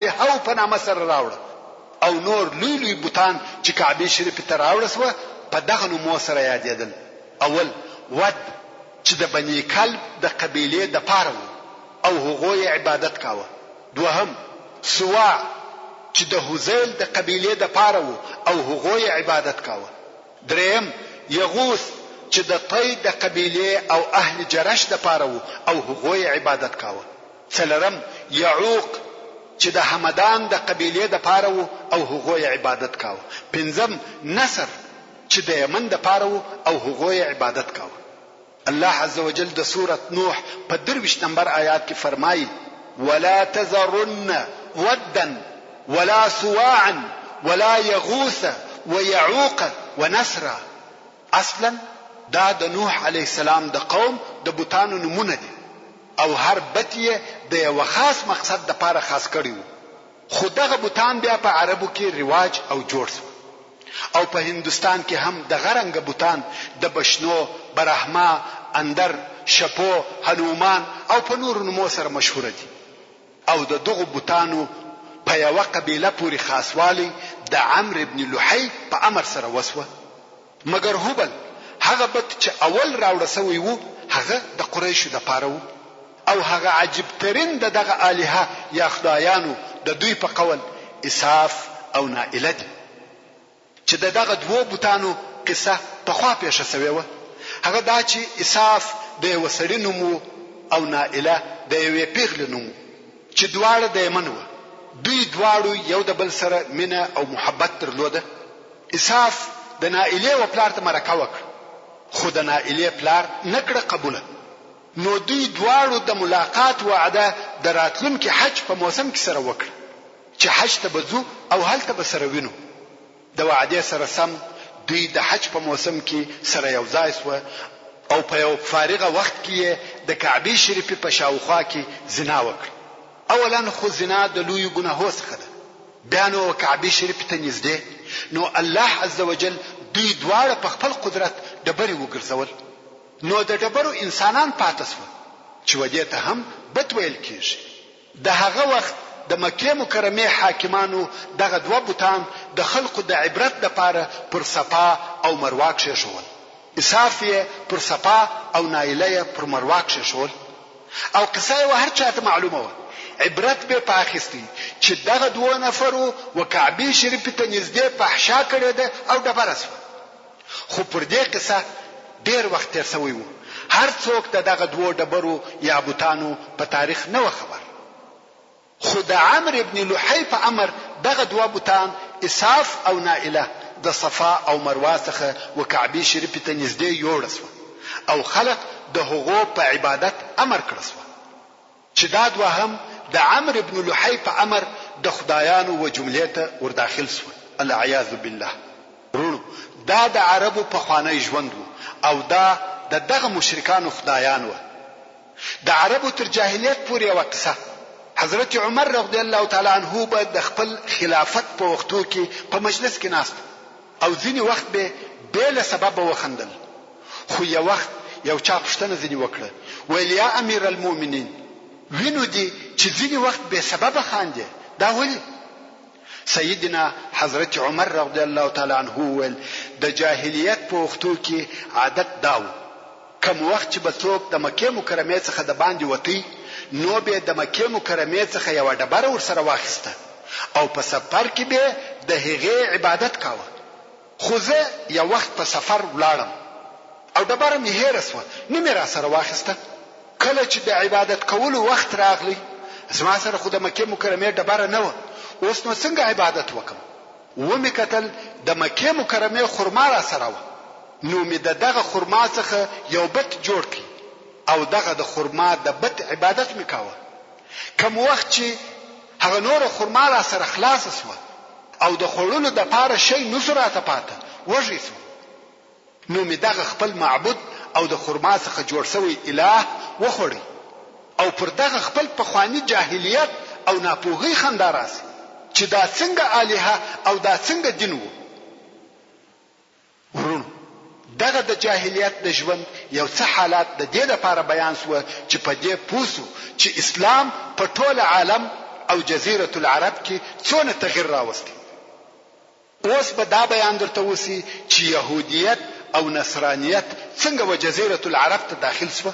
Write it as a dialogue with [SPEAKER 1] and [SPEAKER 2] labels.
[SPEAKER 1] الهو په نامه سره راوړه او نور لوی لوی بتان چې کعبې شریفې ته راوړه شوه په دغه نومو سره یادېدل، اول، ود، چې د بني کلب د قبیلې دپاره وو او هغو یې عبادت کاوه، دوهم، سواع، چې د هذیل د قبیلې دپاره وو او هغو یې عبادت کاوه، درېیم، یغوث، چې د طی د قبیلې او اهل جرش دپاره وو او هغو یې عبادت کاوه. څلورم، یعوق، چې د همدان د قبیلې دپاره وو او هغو یې عبادت کاوه. پنځم، نصر، چې د یمن دپاره وو او هغو یې عبادت کاوه. الله عزوجل د سورة نوح په 23 نمبر آیات کې فرمایي، ولا تذرن ودا ولا سواعا ولا یغوث ویعوق ونسرا. اصلا دا د نوح علیه السلام د قوم د بتانو نومونه دي او هر بت یې د یوه خاص مقصد دپاره خاص کړی وو خو دغه بتان بیا په عربو کې رواج او جوړ شوه او په هندوستان کې هم دغه رنګه بتان د بشنو، برهما، اندر، شپو، هنومان او په نورو نومو سره مشهوره دي. او د دغو بتانو په یوه قبیله پورې خاصوالی د عمرو بن لحی په امر سره وشوه. مګر هبل هغه بت چې اول راوړه شوی وو هغه د قریشو دپاره وو او هغه عجیب ترین د دغه الهه یا خدایانو د دوی په قول اساف او نائله دي. چې د دغه دوو بتانو قصه پخوا پېښه شوې وه، هغه دا چې اساف د یوه سړي نوم و او نائله د یوې پېغلې نوم و، چې دواړه د یمن وه. دوی دواړو یو د بل سره مینه او محبت درلوده. اساف د نائلې و پلار ته مرکه وکړه، خو د نائلې پلار نه کړه قبوله. نو دوی دواړو د ملاقات وعده د راتلونکي حج په موسم کې سره وکړه. چې حج ته به ځو او هلته به سره وینو. د وعدې سره سم دوی د حج په موسم کې سره یو ځای شوه او په یو فارغه وخت کې یې د کعبې شریفې په شاوخوا کې زنا وکړه. اولا خو زنا د لویو ګناهو څخه ده، بیا نو کعبې شریفې ته نږدې نو الله عزوجل دوی دواړه په خپل قدرت ډبرې وګرځول. نو د ډبرو انسانان پاته شوه چې ودې ته هم بت ویل کیږي. د هغه وخت د مکې مکرمې حاکمانو دغه دوه بتان د خلقو د عبرت لپاره پر صفا او مروا کښېښوول. اساف یې پر صفا او نائله یې پر مروا کښېښول او قصه یې وه هر چا ته معلومه وه. عبرت بې په اخیستی چې دغه دوو نفرو و کعبې شریفې ته نږدې فحشا کړې ده او ډبره شوه. خو پر دې قصه ډېر وخت تېر شوی و، هر څوک د دغه دوو ډبرو یا بتانو په تاریخ نه وه خبر. خو د عمرو بن لحی په امر دغه دوه بتان اساف او نائله د صفا او مروا څخه و کعبې شریفې ته نږدې یوړه شوه او خلق د هغو په عبادت امر کړه شوه. چې دا دوهم د عمرو بن لحی په امر د خدایانو و جملې ته ورداخل شول، العیاذ بالله. وروڼو! دا د عربو پخوانی ژوند وو او دا د دغه مشرکانو خدایان وه. د عربو تر جاهلیت پورې یوه قصه، حضرت عمر رضی الله تعالی عنه به د خپل خلافت په وختو کې په مجلس کې ناست وو او ځینې وخت به بې له سببه وخندل، خو یو وخت یو چا پوښتنه ځینې وکړه، ویل یا امیرالمؤمنین! وینو دې چې ځینې وخت بې سببه خاندې، دا ولې؟ سیدنا حضرت عمر رضی الله تعالی عنه وویل، د جاهلیت په وختو کې عادت دا وو، کوم وخت چې به څوک د مکې مکرمې څخه د باندې وتی، نو بې د مکې مکرمې څخه یوه ډبره ورسره واخیسته او په سفر کې بې د هغې عبادت کاوه. خو زه یو وخت په سفر ولاړم او ډبره مې هېره شوه، نه مې راسره واخیسته. کله چې د عبادت کولو وخت راغلی، زما سره خو د مکې مکرمې ډبره نه وه، اوس نو څنګه عبادت وکړم؟ ومې کتل د مکې مکرمې خرما راسره وه، نو مې د دغه خرما څخه یو بت جوړ کړ او دغه د خرما د بت عبادت مې کاوه. کوم وخت چې هغه نوره خرما راسره خلاصه شوه او د خوړلو دپاره شی نه شو راته پاته، وږی شوم. نو مې دغه خپل معبود او د خرما څخه جوړ شوی اله وخوړی او پر دغه خپل پخواني جاهلیت او ناپوهۍ خندا راشي چې دا څنګه الهه او دا څنګه دین وو. وروڼو! دغه د جاهلیت د ژوند یو څه حالات د دې لپاره بیان شوه چې په دې پوه شو چې اسلام په ټوله عالم او جزیرة العرب کې څونه تغیر راوستی. اوس به دا بیان درته وشي چې یهودیت او نصرانیت څنګه و جزیرة العرب ته داخل شوه؟